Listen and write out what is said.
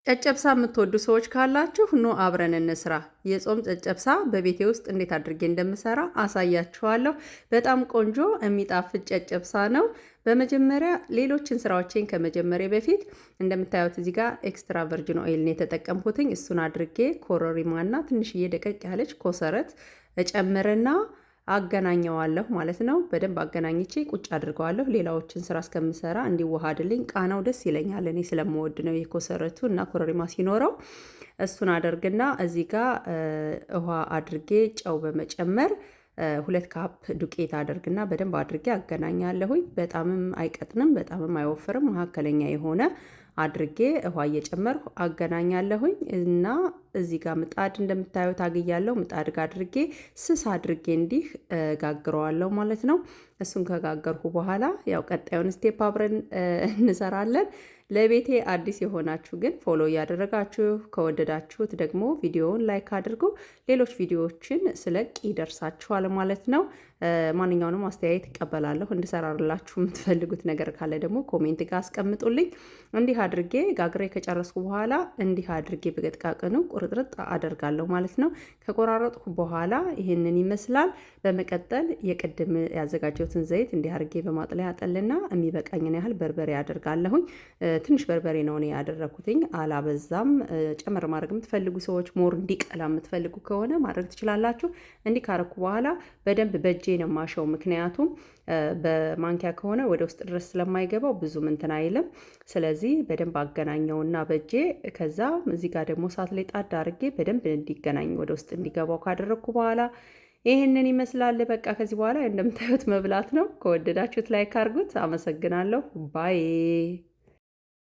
ጨጨብሳ የምትወዱ ሰዎች ካላችሁ ኑ አብረን እንስራ። የጾም ጨጨብሳ በቤቴ ውስጥ እንዴት አድርጌ እንደምሰራ አሳያችኋለሁ። በጣም ቆንጆ የሚጣፍጥ ጨጨብሳ ነው። በመጀመሪያ ሌሎችን ስራዎቼን ከመጀመሪያ በፊት እንደምታዩት እዚህ ጋር extra virgin oil ነው የተጠቀምኩትኝ። እሱን አድርጌ ኮረሪማና ትንሽዬ ደቀቅ ያለች ኮሰረት እጨምርና አገናኘዋለሁ ማለት ነው። በደንብ አገናኝቼ ቁጭ አድርገዋለሁ። ሌላዎችን ስራ እስከምሰራ እንዲዋሃድልኝ ቃናው ደስ ይለኛል። እኔ ስለምወድ ነው የኮሰረቱ እና ኮረሪማ ሲኖረው እሱን አደርግና እዚህ ጋር ውሃ አድርጌ ጨው በመጨመር 2 cup ዱቄት አደርግና በደንብ አድርጌ አገናኛለሁኝ። በጣምም አይቀጥንም፣ በጣምም አይወፍርም። መካከለኛ የሆነ አድርጌ ውሃ እየጨመርኩ አገናኛለሁኝ እና እዚህ ጋር ምጣድ እንደምታዩት አግያለሁ። ምጣድ ጋር አድርጌ ስስ አድርጌ እንዲህ ጋግረዋለሁ ማለት ነው። እሱን ከጋገርኩ በኋላ ያው ቀጣዩን step አብረን እንሰራለን። ለቤቴ አዲስ የሆናችሁ ግን follow እያደረጋችሁ፣ ከወደዳችሁት ደግሞ ቪዲዮውን like አድርጉ። ሌሎች ቪዲዮዎችን ስለቅ ይደርሳችኋል ማለት ነው። ማንኛውንም አስተያየት እቀበላለሁ። እንድሰራላችሁ የምትፈልጉት ነገር ካለ ደግሞ comment ጋር አስቀምጡልኝ። እንዲህ አድርጌ ጋግሬ ከጨረስኩ በኋላ እንዲህ አድርጌ በጥቃቅኑ ቁርጥርጥ አደርጋለሁ ማለት ነው። ከቆራረጥኩ በኋላ ይህንን ይመስላል። በመቀጠል የቅድም ያዘጋጀሁትን ዘይት እንዲህ አድርጌ በማጥለያ አጠልና የሚበቃኝን ያህል በርበሬ አደርጋለሁኝ። ትንሽ በርበሬ ነው እኔ ያደረኩትኝ፣ አላበዛም። ጨመር ማድረግ የምትፈልጉ ሰዎች፣ more እንዲቀላ የምትፈልጉ ከሆነ ማድረግ ትችላላችሁ። እንዲህ ካረኩ በኋላ በደንብ በእጄ ነው ማሸው። ምክንያቱም በማንኪያ ከሆነ ወደ ውስጥ ድረስ ስለማይገባው ብዙም እንትን አይልም። ስለዚህ በደንብ አገናኘውና በእጄ፣ ከዛ እዚህ ጋር ደግሞ እሳት ላይ ጣድ አድርጌ በደንብ እንዲገናኝ፣ ወደ ውስጥ እንዲገባው ካደረግኩ በኋላ ይህንን ይመስላል። በቃ ከዚህ በኋላ እንደምታዩት መብላት ነው። ከወደዳችሁት like አድርጉት። አመሰግናለሁ። Bye.